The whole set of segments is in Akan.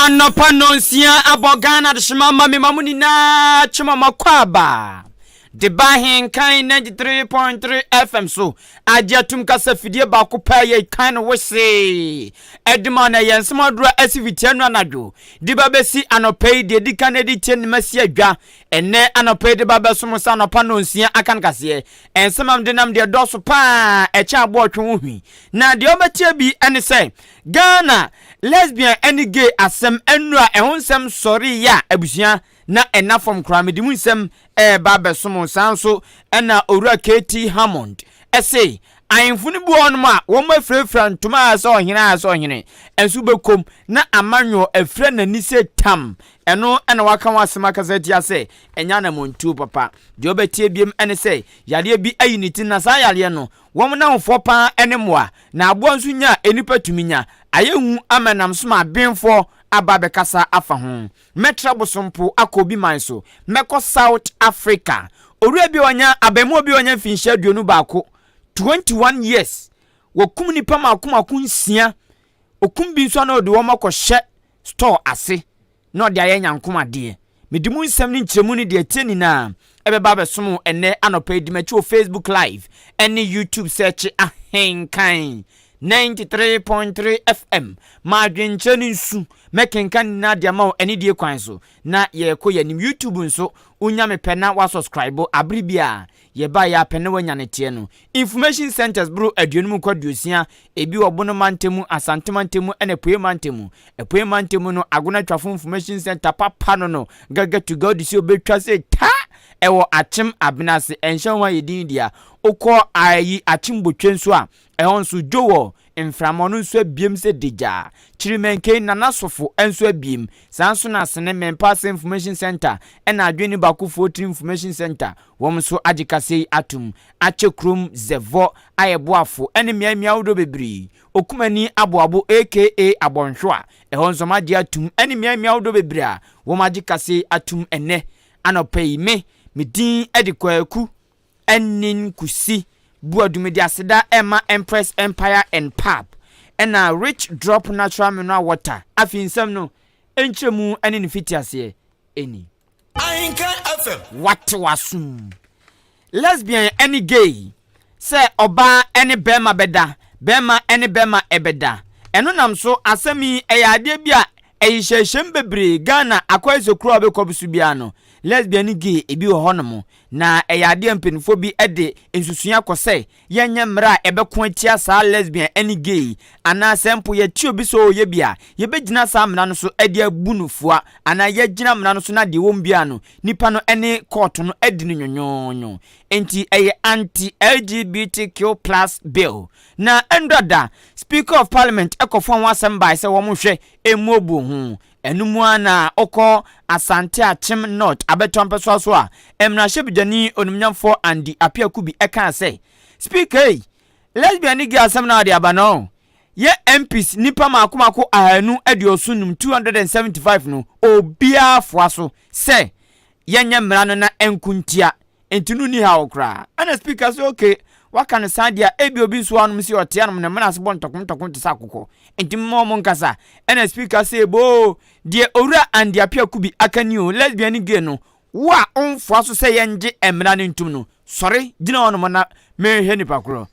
Anɔpa nnɔnsia abɔ Ghana adehyema ma me ma mo nyinaa kyema makɔ aba de ba Ahenkan 93.3 FM so agye atum kasa fidie baako pɛ yɛ kan no wesee ɛde ma na ɛyɛ nsɛm adoro a asi fitia no anadwo de ba bɛsi anɔpa yi deɛ di kan de tie ne masi adwa ɛnɛ anɔpa yi de ba bɛsom sɛ anɔpa nnɔnsia aka no kaseɛ nsɛm a mede nam deɛ dɔɔso paa ɛkyɛ aboɔ ɔtwe ho hwi na deɛ ɔbɛtie bi ɛne sɛ Ghana lesbian ne gay asɛm nnura ɛho nsɛm sɔree a abusua na ɛna fam koraa mede mu nsɛm ɛreba abɛsom saa nso ɛna Owura KT Hammond ɛse ahemfo no bi wɔ hɔnom a wɔn afirafira ntoma a sɛ ɔhene a sɛ ɔhene ɛnso bɛkom na amanyɔ afira n'ani sɛ tam ɛno ɛna waka ho asɛm akasa atia sɛ ɛnyɛ anammɔntuo papa. Deɛ ɔbɛtie biem ɛne sɛ yareɛ bi ayi ne ti na saa yareɛ no wɔn nnamfoɔ paa ne mmoa, na aboa nso nya a nnipa tumi nya. Ayɛ hu ama ɛnam so ma abenfoɔ aba abɛkasa afa ho. Mɛtra bosompo akɔ obi man so. Mɛkɔ South Africa. Owura bi a wanya, abaamua bi a wanya mfinhyia 21, 21 years, wakum nnipa mmaako mmaako nsia. Okum bi nso a na ɔde wɔn akɔhyɛ store ase na ɔde ayɛ nyankom adeɛ. Mede mu nsɛm ne nkyerɛmu ne deɛ ɛteɛ nyinaa ɛbɛba abɛsom wo ɛnnɛ anɔpa yi. Di m'akyi wɔ Facebook Live ɛne YouTube sɛkye Ahenkan 93.3 FM. Ma adwenkyerɛ ne nsu mɛkenkan nyinaa de ama wo anidie kwan so na yɛrekɔ yɛn anim. YouTube nso wonya me pɛ na woasubscribe abere bi a yɛba yɛ apɛ na woanya ne teɛ no. Information centers boro 50 kɔ 60, ebi wɔ Bono mantam, Asante mantam ɛna Apuei mantam. Apuei mantam no, Agona Twafo Information Center papa no gagatuga wode sɛ obɛtwa sɛ ta ɛwɔ Akyem Abenase ɛnhyɛ ho ayɛ din dea. Wokɔ ayi Akyem Botwe nso a, ɛhɔ nso dwo wɔ mframa no nso abiem sɛ degya. Kyirimanke Nana Sofo nso abiem saa nso na Asene Mɛmpaase Information Center ɛna Adwene Bakofoɔ Tiri Information Center wɔn nso agye kasa yi atom. Akyɛ kurom Zɛvɔ ayɛ boafo ɛne mmeammea ahodoɔ bebree. Okumani Aboabo aka Abɔnhwewa ɛhɔ nso agye atum ɛne mmeammea ahodoɔ bebree a wɔn agye kasa yi atum ɛnɛ anɔpa yi. Me din ɛde Kwaku ɛne Nkusi Buadum de aseda ɛma Empress Empire and Pub ɛna Rich Drop Natural Mineral Water. Afei nsɛm no nkyerɛmu ɛne ne fiti aseɛ ɛni. Ahenkan FM. Wate wasom lesbian ɛne gay sɛ ɔbaa ɛne bɛrima bɛda, bɛrima ɛne bɛrima ɛbɛda, ɛno nam so asɛm yi ɛyɛ adeɛ bi a ɛyɛ hyɛnhyɛm bebree. Ghana akɔyɛ sɛ kuro a wobɛkɔ bi so biara no, lesbian ne gay ebi wɔ hɔnom na ɛyɛ adeɛ mpanimfoɔ bi de nsusua kɔ sɛ yɛnyɛ mmerɛ a ɛbɛko atia saa lesbian ne gay, anaasɛ mpo yɛte obi sɛ ɔyɛ bi a, yɛbɛgyina saa mmara no so de abu no fua, anaa yɛgyina mmara no so na deɛ wɔm biara no nipa no ne kɔɔto no adi no nwonwonwo. Nti ɛyɛ anti LGBTQ+ bill na ɛndɔda Speaker of Parliament ɛkɔfa ho asɛm bae sɛ wɔn hwɛ emu ho ɛno mu a na ɔkɔ Asante Akyem North abɛtɔ mpɛsoa so a mmarahyɛbadwani onimnyamfoɔ Andy Appiah-Kubi ɛkaa sɛ, "Speaker yi, lesbian ne gay asɛm na ɔde aba no, yɛ MPs nipa mako mako 275, 275 no, obiara foa so sɛ yɛnyɛ mmara no na ɛnko ntia, nti no ni ha wɔ koraa." Ɛna Speaker sɛ, "Okay, waka no saa deɛ, ebi obi nso anom sɛ ɔte anom ne mmena ase bɔ ntɔkom ntɔkom te sɛ akokɔ, nti mma ɔmo nkasa." Ɛna Speaker sɛ, "Boo, deɛ Owura Andy Appiah-Kubi aka ni o, lesbian ne gay no, wo a ɔmfoa so sɛ yɛngye mmara no ntum no, sɔre gyina hɔnom na mehwɛ nipa korɔ."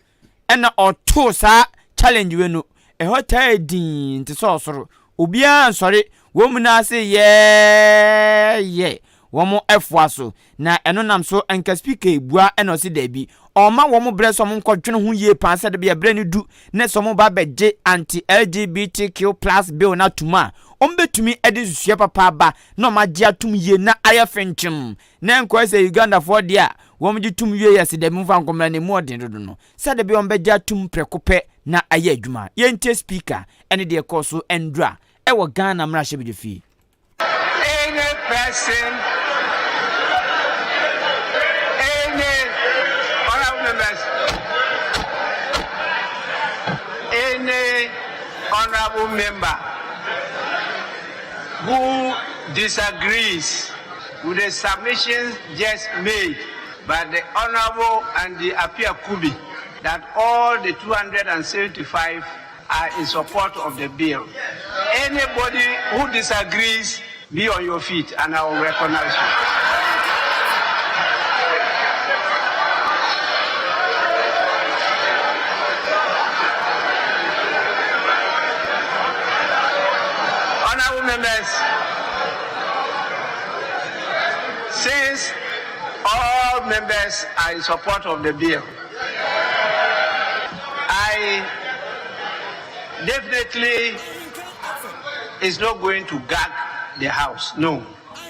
Ɛna ɔtoo saa challenge wei no, ɛhɔ taa din te sɛ ɔsoro obiara nsɔre wɔn mu n'ase yɛɛyɛ wɔn ɛfoa so na ɛno nam so nka Speaker ebua. Ɛna ɔsi daabi, ɔma wɔn brɛ sɛ wɔn nkɔdwene ho yie paa sɛ de brɛ no du ne sɛ wɔn ba bɛgye anti LGBTQ+ bill na atum a, wɔn bɛtumi de nsusua papa aba na wɔn agye atum yie na ayɛ fenkyem na nkɔyɛ sɛ Ugandafoɔ deɛ a wɔn gye tum wie yɛ sɛ dɛbi nfa nkɔmra na emu ɔden dodo no sɛ de bi wɔn bɛgye atum prɛko pɛ na ayɛ adwuma. Yɛntie Speaker ɛne deɛ ɛkɔɔ so ndura ɛwɔ Ghana mmarahyɛbadwa fie. Any person, any honorable members, any honorable member who disagrees with the submissions just made by the Honorable Andy Appiah-Kubi that all the 275 are in support of the bill. Anybody who disagrees, be on your feet and I will recognize you. Honorable members, since all members are in support of the bill, I definitely is not going to gag the house. No.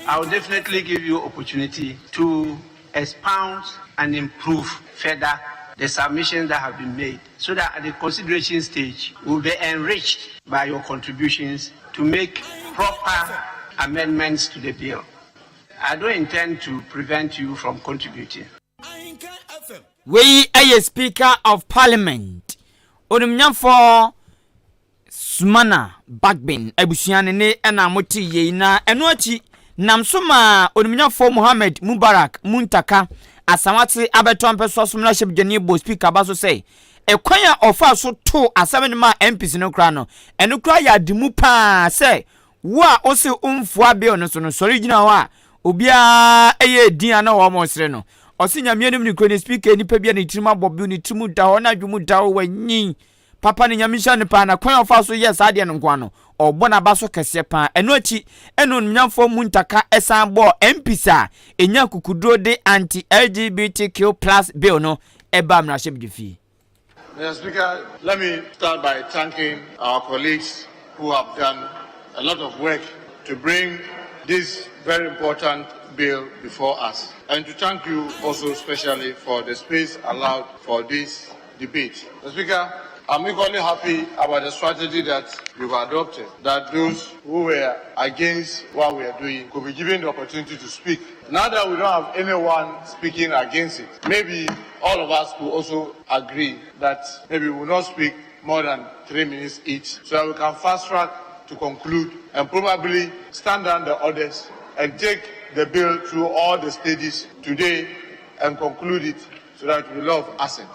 I will definitely give you opportunity to expound and improve further the submissions that have been made so that at the consideration stage will be enriched by your contributions to make proper amendments to the bill. I don't intend to prevent you from contributing. Wei yɛ Speaker of Parliament, Onimnyafɔɔ Sumana Bagbin abusua ne ne na mote yei na ɛno akyi nam so maa Onimnyafɔɔ Mohammed Mubarak Muntaka Asawase abɛtɔ mpɛsoa so mmarahyɛbdwani bɔ Speaker aba so sɛ ɛkwan a ɔfaa so too asɛm no maa MPs no koraa no ɛno koraa yɛ ade mu paa sɛ Wo a wose womfoa bill no so no sɔre gyina hɔ a obiara yɛ din a na wɔresere no. Ɔse Nyame anim nokorɛ ni speaker nipa bi a ne tirim abɔ bill ne tirim da hɔ n'adwene mu da hɔ wanyin papa no Nyame nhyira no paa na kwan a ɔfaa so yɛɛ saa adeɛ no nkoa no ɔbɔ n'aba so kɛseɛ paa. Ɛno akyi ɛna onimnyamfoɔ Muntaka san bɔɔ MPs a ɛnya akukuduro de anti-LGBTQ plus bill no ɛbaa mmarahyɛbdwafie. Mr. Speaker, let me start by thanking our colleagues who have done a lot of work to bring this very important bill before us. And to thank you also especially for the space allowed for this debate. Mr. Speaker, I'm equally happy about the strategy that you've adopted, that those who were against what we are doing could be given the opportunity to speak. Now that we don't have anyone speaking against it, maybe all of us could also agree that maybe we will not speak more than three minutes each so that we can fast track to conclude and probably stand down the orders and take the bill through all the stages today and conclude it so that we love assent.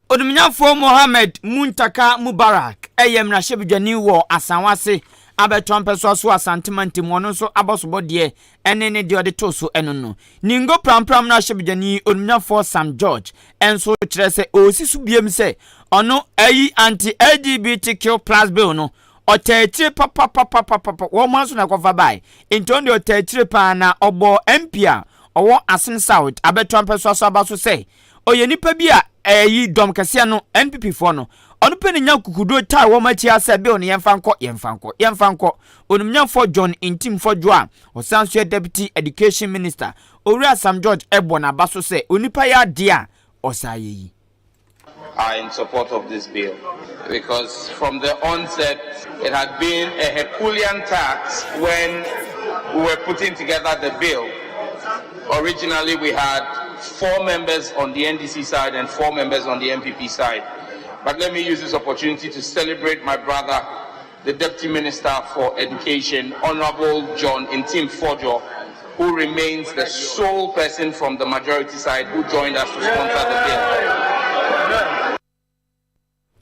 Onimnyafoɔ Mohammed Muntaka Mubarak yɛ mmarahyɛbedwani wɔ Asanwase abɛtoa mpɛsoa so wɔ Asante mantam mu. Ɔno nso abɔsobɔdeɛ ne ne deɛ ɔde too so no no. Ningo Prampram mmarahyɛbedwani Onimnyafoɔ Sam George nso kyerɛ sɛ ɔresi so biom sɛ ɔno ayi anti-LGBTQ plus bill no ɔtaa akyire papapapapapa wɔn nso na ɛkɔfa bae nti ɔno deɛ ɔtaa akyire paa na ɔbɔɔ MP a ɔwɔ Asen South abɛtoa mpɛsoa so aba so sɛ Ɔyɛ nipa bi a ɛyi dɔm kɛseɛ no, NPP foɔ no, ɔno pɛ na nya kukuduro taa wɔn akyi ara sɛ bill no yɛmfa nkɔ, yɛmfa nkɔ, yɛmfa nkɔ. Onimnyamfoɔ John Ntim Fodjour a ɔsan nso yɛ Deputy Education Minister, Owura Sam George bɔ n'aba so sɛ onipa yɛ adeɛ a ɔsan yɛ yi. Are in support of this bill because from the onset it had been a Herculean task when we were putting together the bill. Originally we had four members on the NDC side and four members on the MPP side. But let me use this opportunity to celebrate my brother, the Deputy Minister for Education, Honorable John Intim Fojo, who remains the sole person from the majority side who joined us to sponsor the bill.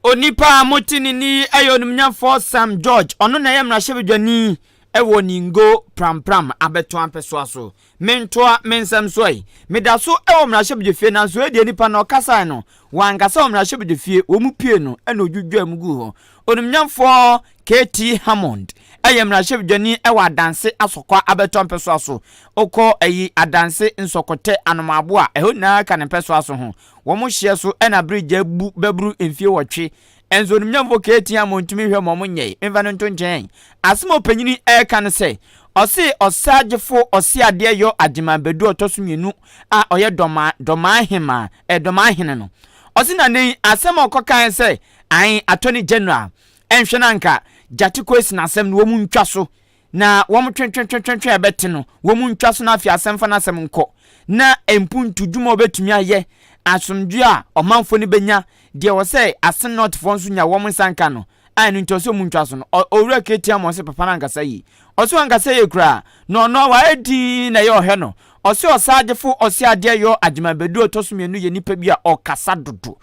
Onipa a mote ne nne yi yɛ Onimnyamfoɔ Sam George. Ɔno na ɛyɛ mmarahyɛbadwani wɔ Ningo Prampram abɛtoa mpɛsoa so. Mentoa me nsɛm so ɛ. Meda so wɔ mmarahyɛbadwafie nanso wei deɛ nipa no ɔkasae no, wankasa wɔ mmarahyɛbadwafie, wɔn pue no na ɔdwudwaa mu guu hɔ. Onimnyamfoɔ KT Hammond yɛ mmarahyɛbadwani wɔ Adanse Asɔkwa abɛtoa mpɛsoa so. Wokɔ ayi Adanse, Nsɔkɔtɛ, Anomaabo a, ɛhɔ nyinaa ka ne mpɛsoa so ho. Wɔn hyeɛ so na bere gya bu bɛboro mfie wɔtwe. Nso onimnyamfoɔ keetia a montumi nhwɛ ma ɔmo nyɛe mfa no nto nkyɛn. Asem a ɔpanyin yi ɛreka ne sɛ, ɔse ɔsagyefo ɔseadeɛ yɔ Agyeman Badu a ɔtɔ so mienu a ɔyɛ Dɔmaa Dɔmaa hemaa eh Dɔmaa hene no. Ɔse na nnɛ yi asɛm a ɔkɔkaeɛ sɛ ae Attorney General nhwɛ no anka Gyate Kwesi n'asɛm no wɔn ntwa so na wɔn twentwentwentwentwe a ɛbɛte no, wɔn ntwa so na afei asɛm fa n'asɛm nkɔ, na mpuntu dwuma a wɔbɛtumi ayɛ, asomdwoeɛ a ɔmanfoɔ no bɛnya, deɛ wɔ sɛ Asen Northfoɔ nso nya wɔn nsa nka no, a ɛno nti ɔsɛ wɔn ntwa so no, Owura Ketia ma ɔse papa no ankasa yie. Ɔse wankasa yie koraa, na ɔno a wayɛ dinn na ɛyɛ ɔhwɛ no. Ɔse ɔsagyefo ɔse adeɛ yɔ Agyeman Badu a ɔtɔ so mienu yɛ nipa bi a ɔkasa dodo.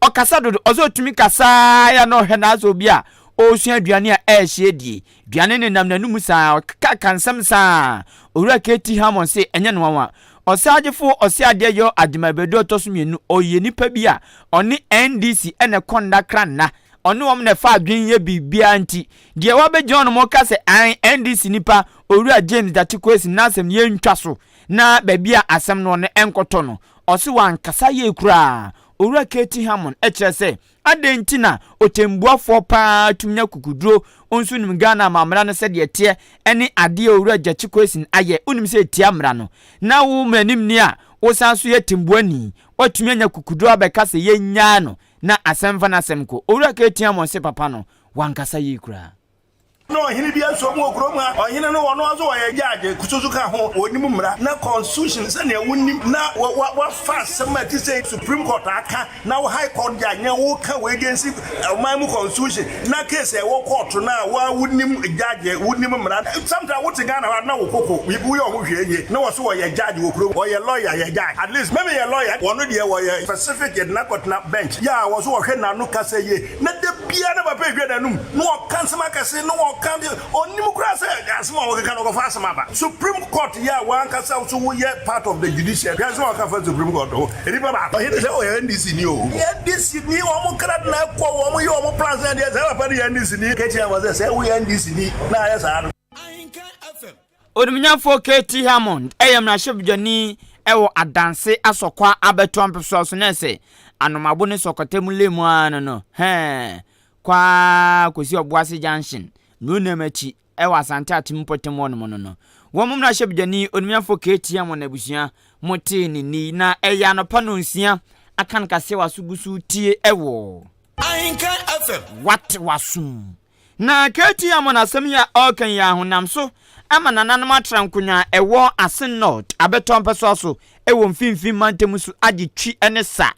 Ɔkasa dodo, ɔsɛ ɔtumi kasa ara yɛ na ɔhwɛ no asɛ obi a ɔresua aduane a ɛrehye adie. Aduane nenam n'anum saa, ɔkeka nsɛm saa. Owura KT Hammond se ɛnyɛ no nwanwa. Ɔsaagyefo Ɔseadeɛ Yaw Agyemang Badu a ɔtɔ so mmienu, ɔyɛ nipa bi a ɔne NDC na ɛkɔ nna kra nna. Ɔne wɔn na ɛfa adwene yɛ biribiara nti, deɛ wabɛgyina hɔnom reka sɛ ae NDC nipa Owura James Gyakye Quayson n'asɛm no yɛntwa so na baabi a asɛm no wɔ no ɛnkɔtɔ no, ɔse wankasa yie koraa. Owura KT Hammond kyerɛ sɛ adɛn nti na ɔtɛmbuafoɔ pa ara tumi nya kukuduro nso nim Ghana amammara no sɛdeɛ ɛteɛ ɛne adeɛ a Owura Gyakye Quayson ayɛ wonim sɛ ɛtia mmara no na wo mmaranimni a wosan nso yɛ tɛmbuani woatumi anya kukuduro abɛka sɛ yɛnnyaa no na asɛm fa n'asɛm kɔ. Owura KT Hammond se papa no wankasa yie koraa. Na ɔhene bi asom wɔ kurom ha. Ɔhene no, ɔno ara nso ɔyɛ judge nso ka ho. Ɔnim mmara na constitution sɛnea wonim na wafa asɛm a ɛte sɛ Supreme Court aka na wo High Court judge nyɛ woka wei against ɔman mu constitution na case a ɛwɔ court no a wo wonim judge wonim mmara. Sometimes wote Ghana hɔ a na wo koko woyɛ wo ho hwee nye na wɔse wɔyɛ judge wɔ kurom wɔyɛ lawyer yɛ judge at least me meyɛ lawyer wɔno deɛ wɔyɛ specific yɛde no akɔtena bench yɛ a wɔso wɔhwɛ n'ano kasa yie Na da biara na papa ehwɛ n'anum na ɔka nsɛm akɛse na ɔka de ɔnim koraa sɛ asɛm a wɔkeka no ɔkɔfa asɛm aba. Supreme court yɛ a w'ankasa nso woyɛ part of the judiciary hwɛ asɛm a ɔka fa supreme court ho nnipa baako. Ɔhene sɛ ɔyɛ NDC ni oo. NDC ni wɔn kra na ɛkɔ wɔn yɛ wɔn plans na deɛ saa papa no yɛ NDC ni. Ka kyerɛ wɔn sɛ sɛ woyɛ NDC ni na ayɛ saa no. Onimnyafo KT Hammond yɛ mmarahyɛbadwani wɔ Adanse Asɔkwa abɛtoa mpesoa so na ɛsɛ Anomabo ne Sɔkɔtɛ mu lane mu ara no no hɛɛ kɔ ara kɔsi Ɔboase Junction Nnuonam akyi wɔ Asante Akyem mpɔtam hɔnom no no. Wɔn mmarahyɛbadwani Onimnyafo KT Hammond abusua mo tee ne nne yi na ɛyɛ anɔpa nonsia aka no kaseɛ w'aso gu so retie wɔ Ahenkan FM. Wate w'asom Na Katie Amon asɛm yi a ɔreka yi ara honam so ama nananom atra nkonwa a ɛwɔ Asin North abɛtɔ mpɛsoa so wɔ mfinimfini mantam so agye twi ne sa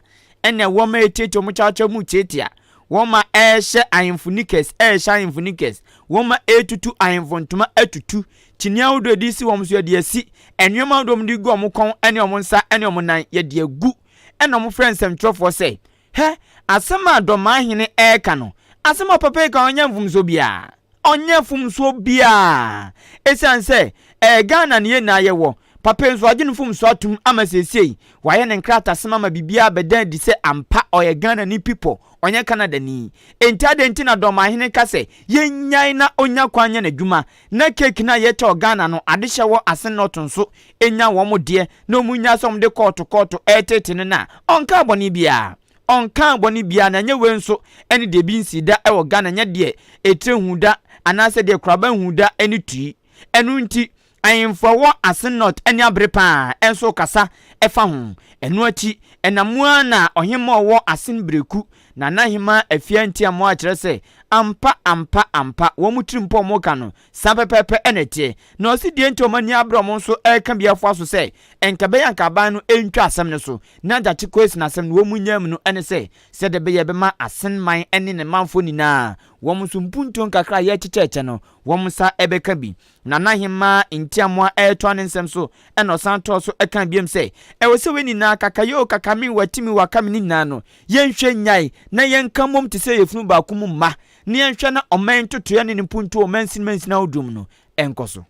na wɔn a ɛtiatia wɔn kyawkyaw mu tiatia, wɔn a ɛrehyɛ ahemfo knickers ɛrehyɛ ahemfo knickers, wɔn a ɛretutu ahemfo ntoma atutu, kyiniiɛ ahodoɔ a yɛde si wɔn so yɛde asi, nneɛma ahodoɔ a wɔde gu wɔn kɔn ne wɔn nsa ne wɔn nan yɛde agu, ɛna wɔfrɛ nsɛmtwerɛfoɔ sɛ Hɛ! Asɛm a Dɔmaa hene reka no, asɛm a papa yi ka ɔnyɛ mfomsoɔ biara. Ɔnyɛ mfomsoɔ biara. Ɛsiane sɛ ɛyɛ Ghana na yɛn nyinaa yɛwɔ. Papa yi nso wagye ne mfomsoɔ atom ama seesei wayɛ ne nkratasɛm ama biribiara abɛda adi sɛ ampa ɔyɛ Ghanani pipɔ, ɔnyɛ Canadani. Enti adɛn nti na Dɔmaa hene ka sɛ yɛnnyae na ɔnya kwan nyɛ n'adwuma na cake no a yɛkyɛ wɔ Ghana no adehyɛ wɔ Asen North nso nya wɔn deɛ na wɔn nyaa sɛ wɔn de kɔɔto kɔɔto ɛretete no na ɔnkaa bɔne biara ɔnkaa bɔne biara na ɛnyɛ wei nso ɛne deɛ ebi nsii da ɛwɔ Ghana nyɛ deɛ etire hu da anaasɛ deɛ koraba hu da ɛne tui ɛno nti ahemfo ɛwɔ Asen North ɛne abere paa ɛnso kasa ɛfa ho ɛno akyi ɛnam mu ara na ɔhemmaa ɔwɔ Asen Bereku Nana Hemaa Afia Ntiamoa kyerɛ sɛ ampa ampa ampa wɔn tirim pɔ wɔn ka no Saa pɛpɛɛpɛ na ɛteɛ. Na ɔse deɛ nti a wɔn ani abere a wɔn nso reka bi afoa so sɛ nka ɛbɛyɛ anka aban no ntwa asɛm no so na Gyakye Quayson asɛm no wɔn nyaa mu no ne sɛ sɛdeɛ ɛbɛyɛ a ɛbɛma Asen man ne ne manfoɔ nyinaa wɔn nso mpuntuo nkakra a yɛrekyekyɛkyɛ no wɔn nsa bɛka bi. Nana Hemaa Ntiamoa retoa ne nsɛm so na ɔsan toa so kaa biom sɛ ɛwɔ sɛ wei nyinaa kakayɛ o kakame watimi wakame ne nyinaa no yɛnhwɛ nnyae na yɛnka mmom te sɛ yɛfunu baako mu mma na yɛnhwɛ na ɔman ntotoeɛ ne ne mpuntuo wɔ mansini mansini ahodoɔ mu no nkɔ so.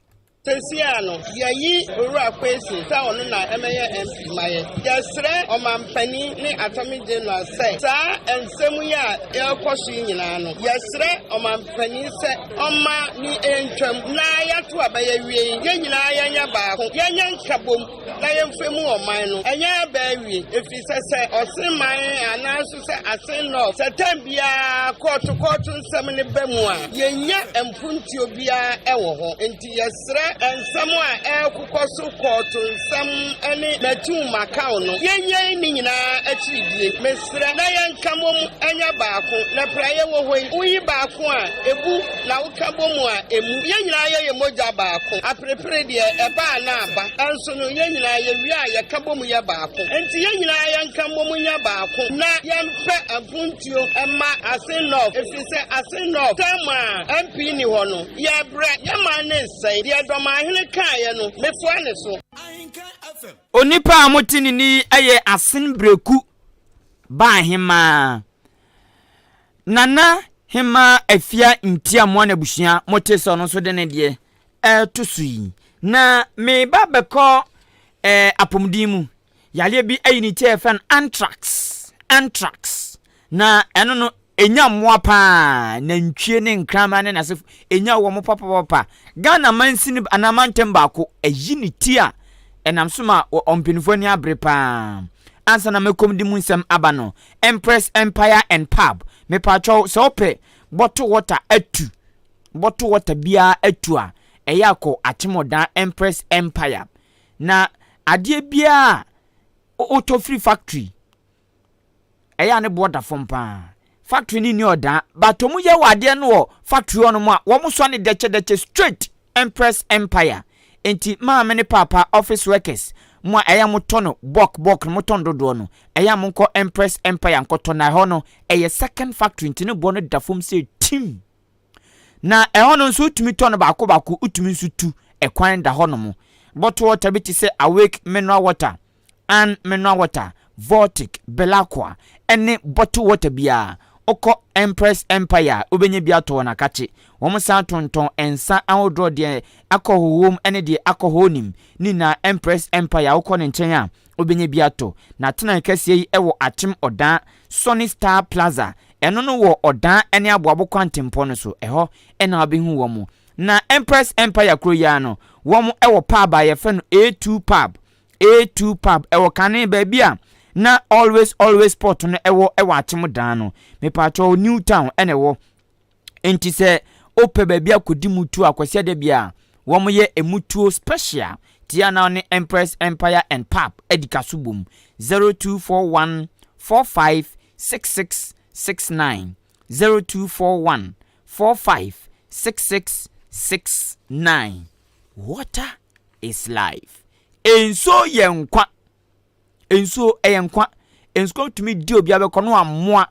Seesei ara no, yɛayi Owura Kwesi sɛ ɔno na ɛmɛyɛ MP ma yɛ. Yɛsrɛ Ɔmanpanin ne Attorney General sɛ saa nsɛm yi a ɛrekɔ so yi nyinaa no, yɛsrɛ Ɔmanpanin sɛ ɔmma ne ɛntwam na yɛato aba yi awie yi, yɛn nyinaa yɛnyɛ baako, yɛnyɛ nkabom na yɛmfa mu ɔman no. Ɛnyɛ aba awie, ɛfiri sɛ sɛ ɔsen man anaa nso sɛ asen nɔɔf, sɛ tɛm biara kɔɔto kɔɔto nsɛm no ba mu a, yɛnnya mpuntuo biara wɔ hɔ. Enti yɛsrɛ nsɛm a ɛrekokɔ so kɔɔto nsɛm ne matu makaw no, yɛnyɛn ne nyinaa akyiridie. Mesrɛ na yɛnka mmom nyɛ baako, na praeɛ wɔ hɔ yi, woyi baako a, ɛbu, na woka bɔ mu a, ɛmu. Yɛn nyinaa yɛyɛ mogya baako. Aperepere deɛ, ɛba a na aba. Nso no, yɛn nyinaa yɛwie a, yɛka bɔ mu yɛ baako. Enti yɛn nyinaa yɛnka mmom nyɛ baako na yɛmpɛ mpuntuo mma Asin North, ɛfiri sɛ Asin North, term a MP nni hɔ no, yɛrebrɛ, yɛn man no resɛe. Deɛ Dɔmahene kaeɛ no, mefoa ne so. Onipa a mote ne nne yi yɛ Asin Breku. Baa Hemaa. Nana Hemaa Afia Ntiamoa n'abusua, mote sɛ ɔno nso de ne deɛ ɛreto so yi. Na meba bɛkɔ eh, apɔmuden mu. Yareɛ bi ayi ne ti a yɛfrɛ no anthrax. Anthrax. Na ɛno no, ɛnya mmoa paa. Nantwie ne nkraman ne n'asefo, ɛnya wɔn papapapa. Ghana mansini anaa mantam baako, ayi ne ti a ɛnam so ma ɔmpanimfoɔ ani abere paa. Ansa na mɛkɔm de mu nsɛm aba no, Empress Empire and Pub, mepaakyɛw sɛ wopɛ bottle water atu, bottle water biara atu a, ɛyɛ akɔ Akyemɔdan Empress Empire. Na adeɛ biara a wotɔ firi factory, ɛyɛ a ne boɔ da fam paa. Factory no nni ɔdaa, but wɔn yɛ wɔ adeɛ no wɔ factory hɔ nom a, wɔn sɔ ne dɛkyɛdɛkyɛ straight Empress Empire. Nti maame ne paapa office workers, mo a ɛyɛ a motɔ no bulk bulk no, motɔ no dodoɔ no, ɛyɛ a monkɔ Empress Empire nkɔtɔ na ɛhɔ no ɛyɛ second factory nti ne boɔ no da fam sɛ tim. Na ɛhɔ no nso wotumi tɔ no baako baako, wotumi nso tu, ɛkwan da hɔ nom. Bottle water bi te sɛ Awake mineral water, Ann mineral water, Voltic, Belacqua, ɛne bottle water biara. Wokɔ Empress Empire a, wobɛnya bi atɔ wɔ Nakakye. Wɔn san tontɔn nsa ahodoɔ deɛ alcohol wom ne deɛ alcohol nim ne nyinaa Empress Empire a wokɔ ne nkyɛn a wobɛnya bi atɔ. N'atenae kɛseɛ yi wɔ Akyem Ɔdaa Sunny Star Plaza. Ɛno no wɔ Ɔdaa ne Aboabo kwantempɔn no so. Ɛhɔ na wobɛhu wɔn. Na Empress Empire kuro yi ara no, wɔn wɔ pub a yɛfrɛ no A2 Pub. A2 Pub ɛwɔ kane baabi a na Always Always Sport no ɛwɔ ɛwɔ Akyem Dan no. Mepaakyɛw New Town ɛna ɛwɔ. Enti sɛ wopɛ baabi akɔdi mutuo a Kwasiada bi a wɔyɛ emutuo special tia na ne Empress Empire and Pub adi ka so bom 0241 45 66 69 0241 45 66 69 Water is life. Nsuo yɛ nkwa. Nsuo ɛyɛ nkwa. Nsuo tumi di obi abɛkɔ no amoa.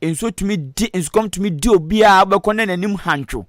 Nsuo tumi di nsukɔm tumi di obiara wobɛkɔ ne n'anim hantwo.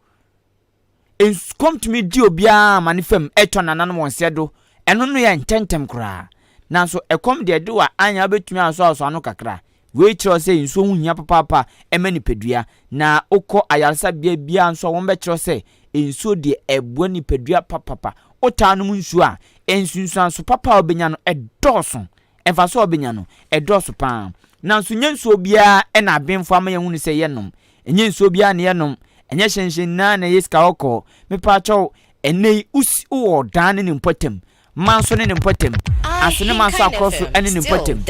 Nsukɔm tumi di obiara ma ne fam ɛtɔ nananom wɔn sɛ do. Ɛno no yɛ ntɛntɛm koraa. Nanso ɛkɔm deɛ de wa anya wobɛtumi asɔasɔ ano kakra. Wei kyerɛ sɛ nsuo ho hia papaapa ɛma nipadua. Na wokɔ ayaresabea biara nso a wɔbɛkyerɛ sɛ nsuo deɛ ɛboa nipadua papapa. Wotaa nom nsuo a, nsunsuanso papa a wobɛnya no ɛdɔɔso. Mfaso a wobɛnya no, ɛdɔɔso pa ara. Nanso nyɛ nsuo biara na abenfoɔ ama yɛahunu sɛ yɛnom. Ɛnyɛ nsuo biara na yɛnom. Ɛnyɛ hyɛnhyɛn nyinaa na ɛyɛ sika kɔkɔɔ. Mepaakyɛw, ɛnnɛ yi, wosi wowɔ ɔdan ne ne mpɔtam, manso ne ne mpɔtam, asenema nso akorɔ so ne ne mpɔtam,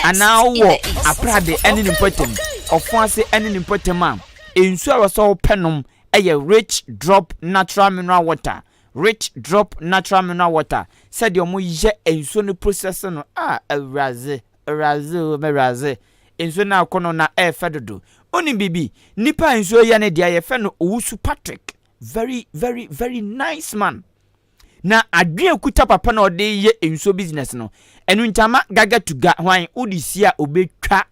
anaa wowɔ aprade ne ne mpɔtam, ɔfo ase ne ne mpɔtam a, nsuo a ɛwɔ sɛ wopɛ nom yɛ Rich Drop Natural Mineral Water. Rich drop natural mineral water sɛdeɛ ɔmo yɛ nsuo no process no ah awuradze awuradze o m'awuradze nsuo no akɔ no na ɛɛfɛ dodo wonim biribi nipa a nsuo yɛ ne deɛ yɛfɛ no Owusu Patrick very very very nice man na adwene kuta papa na ɔde yɛ nsuo business no ɛno nti ama gaga to ga hwan wode si a obetwa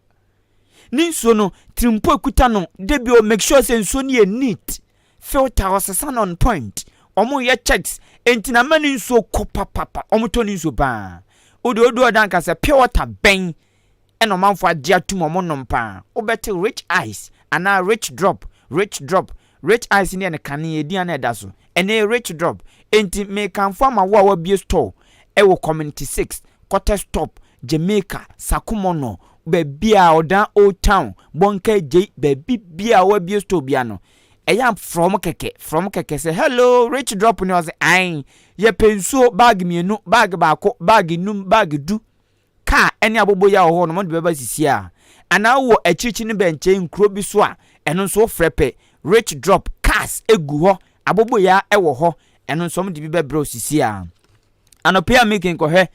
ne nsuo no tirimpo ekuta no debi o make sure sɛ nsuo no yɛ neat Filter ɔsesa no on point. Ɔmo yɛ checks enti na ama ne nsuo kɔ papapa. Ɔmo tɔ ne nsuo paa. Wode odu ɔda nka sɛ pure water bɛn ɛna ɔmanfoɔ agye atum ɔmo nom paa. Wobɛte rich ice anaa rich drop, rich drop. Rich ice ne yɛ no kane edin a na ɛda so. Ɛnɛ yɛ rich drop. Enti mekamfo ama wo a wabue store ɛwɔ community 6, quarter stop, Jamaica, Sakumono, baabi a ɔdan old town, Bonka Adjei, baabi biara a wabue store biara no. Ɛyɛ a frɛ wɔn kɛkɛ, frɛ wɔn kɛkɛ sɛ hello rich drop ni ɔsɛ ae yɛpɛ nsuo bag mmienu, bag baako, bag num, bag du. Kaa ɛne aboboyaa wɔ hɔ no wɔn de bɛba sisi a. Anaa wowɔ akyirikyiri ne bɛnkyɛn nkuro bi so a ɛno nso wofrɛ pɛ rich drop cars egu hɔ, aboboyaa ɛwɔ hɔ ɛno nso wɔn de bi bɛbrɛ wo sisi a. Anɔpa yi a meke nkɔhwɛ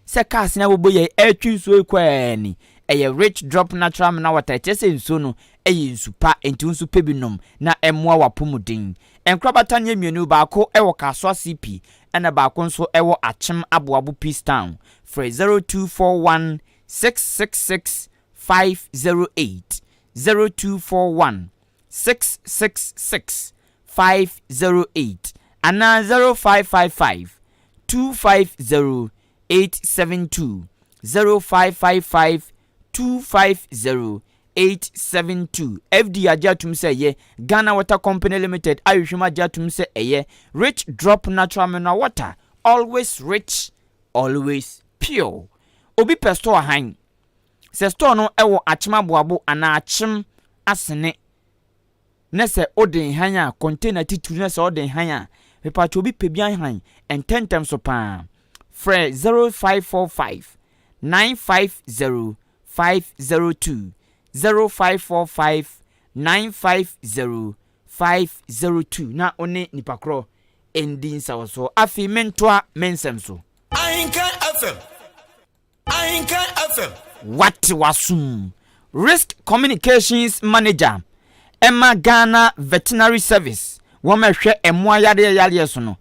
sɛ cars no abobɔ yɛn ɛretwe nsuo yi kɔ ɛɛ ni. Ɛyɛ rich drop natural mineral water. Ɛkyerɛ sɛ nsuo no ɛyɛ nsu pa, enti wo nso pɛ bi nom na ɛmmoa w'apɔmuden. Nkorabata no yɛ mmienu, baako ɛwɔ Kasoa CP ɛna baako nso ɛwɔ Akyem Aboabo Peace Town. Frɛ 0241 666 508, 0241 666 508 anaa 0555 250 872, 0555 250 872. FDA agye atum sɛ ɛyɛ. Ghana Water Company Limited ahwehwɛ mu agye atum sɛ ɛyɛ. Rich Drop Natural Mineral Water, always rich, always pure. Obi pɛ store han. Sɛ store no ɛwɔ Akyem Aboabo anaa Akyem Asene na sɛ wode han a, container titiri na sɛ wode han a, mepatwa obi pɛ bi ahan ntɛntɛm so paa. Frɛ 0545 950 502, 0545 950 502 na wo ne nipa korɔ ndi nsawɔsoɔ. Afei mentoa me nsɛm so. Ahenkan FM. Ahenkan FM. Wate wasum. Risk Communications Manager ɛma Ghana Veterinary Service, wɔn ɛhwɛ mmoa yareɛ yareɛ so no,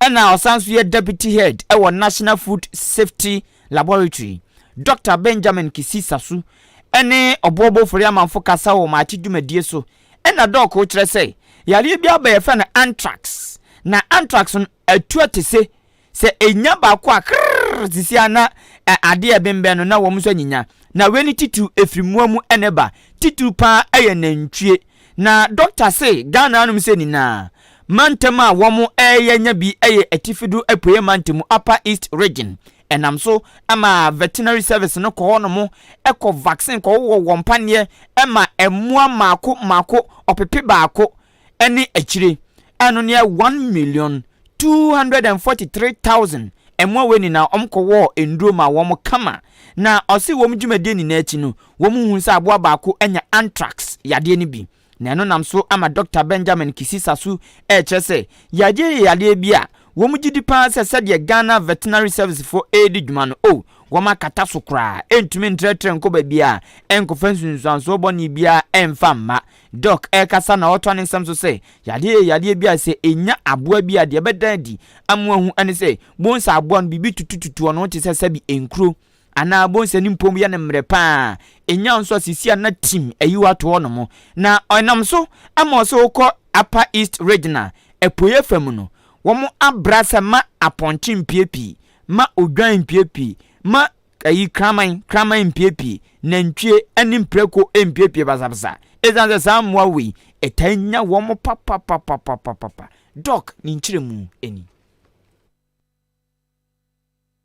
ɛna ɔsan so yɛ Deputy Head ɛwɔ National Food Safety Laboratory, Dr Benjamin Kisi Sasu, ɛne ɔboɔbɔfori amanfo kasa wɔ maakye dwumadie so. Ɛna Doc kyerɛ sɛ yareɛ bi aba, yɛfrɛ no anthrax, na anthrax no atu ate se sɛ enya baako a krrr sisi a na adeɛ ɛbɛnbɛn no na wɔn nso anyinya. Na wei ne titiriw efiri mmoa mu ɛna ba, titiriw paa ɛyɛ nantwie. Na dɔkta se Ghana anom sɛ nyinaa mantam a wɔn ɛreyɛ nya bi ɛyɛ Atifido Apueɛ Mantam, Upper East Region. Ɛnam so ama Veterinary Service no kɔ hɔnom ɛkɔ vaccine kɔwɔ wɔn paneɛ ɛma mmoa mmaako mmaako 1,100 ɛne akyire. Ɛno neɛ 1,243,000 mmoa wei nyinaa wɔn kɔwɔ nduro ma wɔn kama. Na ɔsi wɔn dwumadie nyinaa akyi no, wɔn hu sɛ aboa baako anya anthrax yadeɛ no bi. Na ɛno nam so ama Dr Benjamin Kisi Sasu ɛrekyerɛ sɛ yadeɛ yɛ yadeɛ bi a wɔn gyi di paa sɛ sɛdeɛ Ghana Veterinary Service foɔ ɛredi dwuma no o, wɔn akata so koraa, ɛntumi ntrɛtrɛ nkɔ baabi a ɛnkɔfa nsunsuansoɔ bɔne biara ɛmfa mma. Doc ɛrekasa na ɔtoa ne nsɛm so sɛ yadeɛ yɛ yadeɛ bi a sɛ ɛnya aboa bi a, deɛ ɛbɛda adi ama ahu ɛne sɛ bonsa aboa no biribi tutututu ɔno te sɛ sɛbi nkuro anaa bonsa ne mpom yɛ no mmerɛ paa. Ɛnya nso a, sisi a na tim ayiwa ato hɔ nom. Na ɔnam so ama ɔsɛ wokɔ Upper East Region a, apueɛ fam no, wɔn abra sɛ ma apɔnkye mpiepie, ma odwan mpiepie, ma ayi kraman kraman mpiepie, nantwie ne mprako mpiepie basabasa, ɛsiane sɛ saa mmoa wei ɛtaa nya wɔn papapapapapapa. Doc ne nkyerɛmu ani.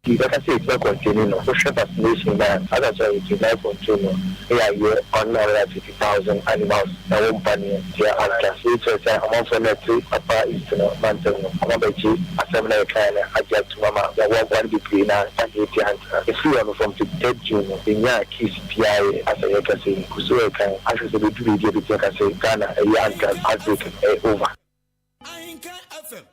Bɛka sɛ ɛtumi contain no, wohwɛ vaccination na aka sɛ ɛtumi control no, ɛyɛ ayɛ 150,000 animals na wɔ mpaneɛ tia anthrax. Wei kyerɛ sɛ amanfoɔ no ɛte Upper East no mantam no, ɔma bɛgye asɛm no yɛkae no agye atom ama yɛaboaboa no bebree na mpaneɛ tia anthrax. Ɛfiri hɔ no, from 3rd June no, yɛnyaa case biara yɛ asɛ yɛka sɛ kuso yɛkan ahwɛ sɛ bɛdu baabi a bɛtumi aka sɛ Ghana ɛyɛ anthrax outbreak ɛyɛ over. Ahenkan FM.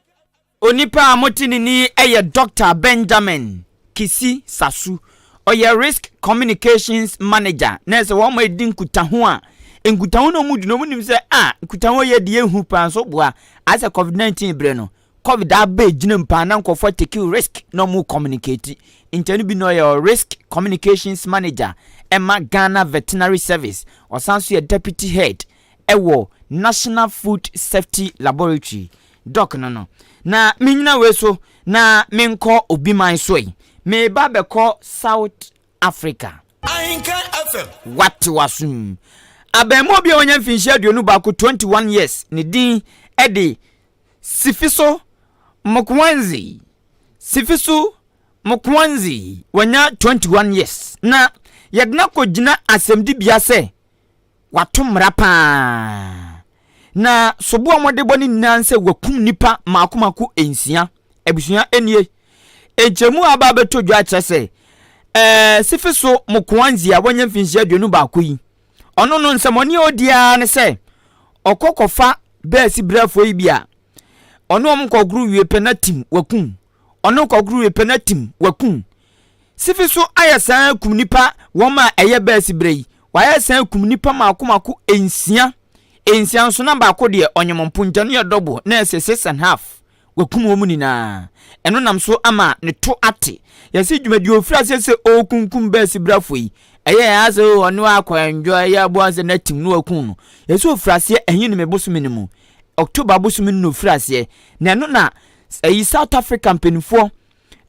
Onipa a mote ne ni yɛ Dr Benjamin Kisi Sasu. Ɔyɛ Risk Communications Manager, na ɛsɛ wɔn adi nkutaho a nkutaho na wɔn di na wɔn nim sɛ a nkutaho yɛ deɛ ehu paa nso boa asɛ COVID-19 berɛ no, COVID aba egyina mu paa na nkurɔfoɔ take risk na wɔn communicate. Nkyɛn bi na ɔyɛ Risk Communications Manager ɛma Ghana Veterinary Service, ɔsan so yɛ Deputy Head ɛwɔ National Food Safety Laboratory. Doc no na menyina wei so na menkɔ obi man so yi, meba bɛkɔ South Africa. Ahenkan FM. Wate wasom. Abɛɛmoa bi a wɔnya mfinhyia 21, 21 years, ne din ɛde Sifiso Mokwanzi. Sifiso Mokwanzi wɔnya 21 years na yɛde no akɔgyina asɛmdibea sɛ wato mmara paa. Na sobo a wɔde bɔ ne nyinaa sɛ wakum nipa mako mako nsia. Abusua nie, nkyɛmu a aba abɛtɔ dwa kyerɛ sɛ Sifiso Mokwanzi a wɔnya mfinhyia 21 yi, ɔno no nsɛmɔne a ɔdi ara ne sɛ ɔkɔ kɔfa bɛɛsi brɛfoɔ yi bi a ɔne wɔn kɔgoro wie pɛ na tim wakum ɔno, kɔgoro wie pɛ na tim wakum. Sifiso ayɛ saa kum nipa wɔn a ɛyɛ bɛɛsi brɛ yi, wayɛ saa kum nipa mako mako nsia. Nsia nso na baako deɛ ɔnyem mpo no yɛ double na ɛsɛ six and half. Wakum wɔn nyinaa. Ɛno nam so ama ne to ate. Yɛsi dwumadi ofiri aseɛ sɛ ɔrekunkum bɛɛsi brafo yi, ɛyɛ yɛn asɛ ɔno akɔ ɛnjɔ ɛyɛ aboa sɛ na tim no wakum no. Yɛsi ofiri aseɛ ɛhin ne me bosome no mu, October bosome no na ofiri aseɛ. Na ɛno na ɛyi South Africa mpanimfoɔ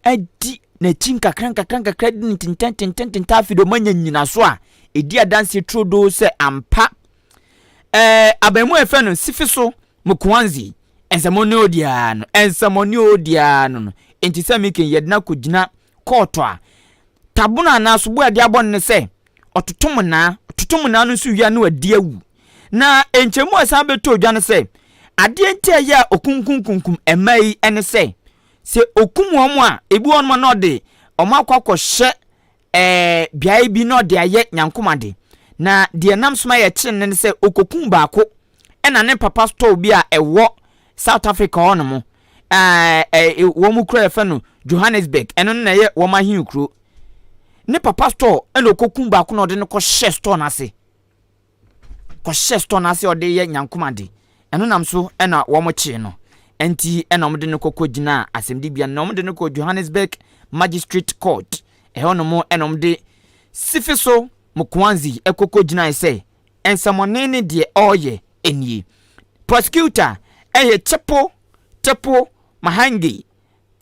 ɛdi. n'akyi nkakra nkakra nkakra di ne tentɛntentɛntentɛ. Afei de ɔmanya nyinaso a ɛdi adanseɛ turodoo sɛ ampa abamu a yɛfrɛ no Sifiso Mokwanzi nsɛmɔne odiara no, nsɛmɔne odiara no. Nti sɛ meke yɛde no akɔgyina kɔɔto a, tabono anaa sobo a yɛde abɔ no ne sɛ ɔtoto mo naa, ɔtoto mo naa no nso wia no adi awu. Na nkyɛmu a ɛsan bɛtɔ odwa no sɛ adeɛ nti a ɛyɛ a okunkum mmaa yi ne sɛ, sɛ okum wɔn a, ebi wɔn na ɔde wɔn akɔ akɔhyɛ beaeɛ bi na ɔde ayɛ nyankomade. Na deɛ nam so ma yɛkyerɛ no ne sɛ okokum baako ɛna ne papa store bi a ɛwɔ South Africa hɔ nom, wɔn mu kura yɛfɛ no Johannesburg, ɛno no na ɛyɛ wɔn ahenkuro. Ne papa store ɛna okokum baako na ɔde no kɔhyɛ store n'ase, kɔhyɛ store n'ase, ɔde yɛ nyankomade. Ɛno nam so ɛna wɔn kyee no. Nti ɛna wɔde no kɔkɔ gyina asɛmdibea na wɔde no kɔ Johannesburg Magistrate Court. Ɛhɔ nom ɛna wɔde Sifiso Mokwanzi ɛkɔkɔ gyina sɛ nsɛmɔne ne deɛ ɔreyɛ nie. Prosecutor ɛyɛ Tepo Mahange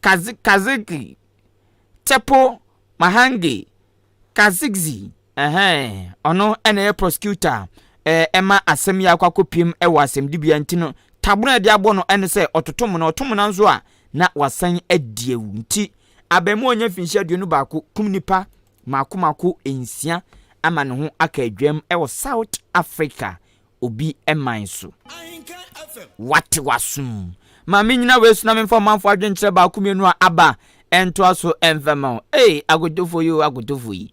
Kaziki, Tepo Mahange Kazigzi. Ɛhɛn, ɔno ɛna ɛyɛ prosecutor ɛma asɛm yi akɔ akɔpiem ɛwɔ asɛmdibea. Nti no tabono a yɛde abɔ no ɛne sɛ ɔtoto mu no, ɔto mu no nso a na wasan adi awu. Nti abɛɛmu a ɔnya mfinhyia 21 kum nipa mako mako 6 ama ne ho aka adwam ɛwɔ South Africa obi ɛman so. Wate wasum maame nyina wei so na memfa ɔmanfo adwenkyerɛ baako mmienu a aba ɛntoa so ɛmfɛma wo. Ei, agotofo yi o, agotofo yi,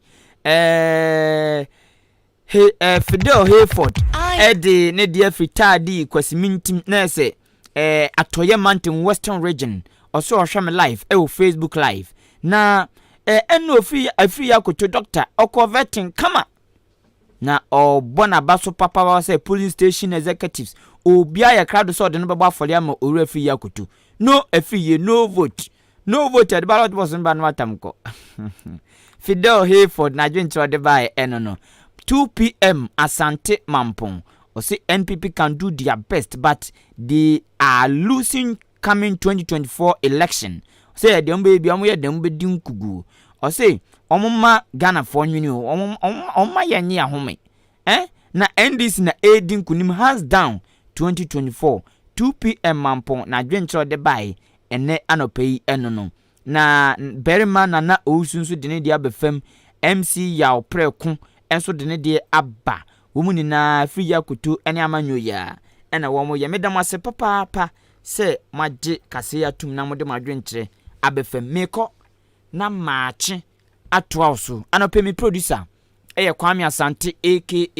he Fidel Hayford ɛde ne deɛ firi Taadi Kwasimintim na ɛsɛ Atɔyɛ Mountain, Western Region. Ɔsɛ ɔhwɛ me live ɛwɔ Facebook Live na ɛna ofiri afiri akoto doctor ɔkɔ vetting kama na ɔbɔ n'aba so papapa sɛ polling station executives obiara yɛ krado sɛ ɔde no bɛbɔ afɔre ama owura afiri akoto no. Afiri yie, no vote, no vote. Ɛde ballot box no ba no atam kɔ. Fidel Hayford n'adwenkyerɛ ɔde baeɛ ɛno no. 2 p.m. Asante Mampong ɔsɛ NPP can do their best but they are losing coming 2024 election. Ɔsɛ deɛ ɔmo bɛyɛ bi, ɔmo yɛ deɛ ɔmo bɛdi nkuguo. Ɔsɛ ɔmo ma Ghanafoɔ nwene o, ɔmo ma yɛn nye ahome na NDC na edi nkunim hands down 2024. 2 p.m. Mampong n'adwenkyerɛ ɔde baeɛ ɛnɛ anɔpɛ yi ɛno no. Na barima Nana Owusu nso de ne deɛ aba fam. MC Yaw Prɛko nso de ne deɛ aba. Wɔn nyinaa firi yi akoto ne amanyɔ yi a ɛna wɔn yɛ. Meda mo ase papaapa sɛ moagye kaseɛ atum na mode mo adwenkyerɛ aba fam. Mekɔ na maakye atoa wo so. Anɔpɛ mi producer ɛyɛ Kwame Asante aka.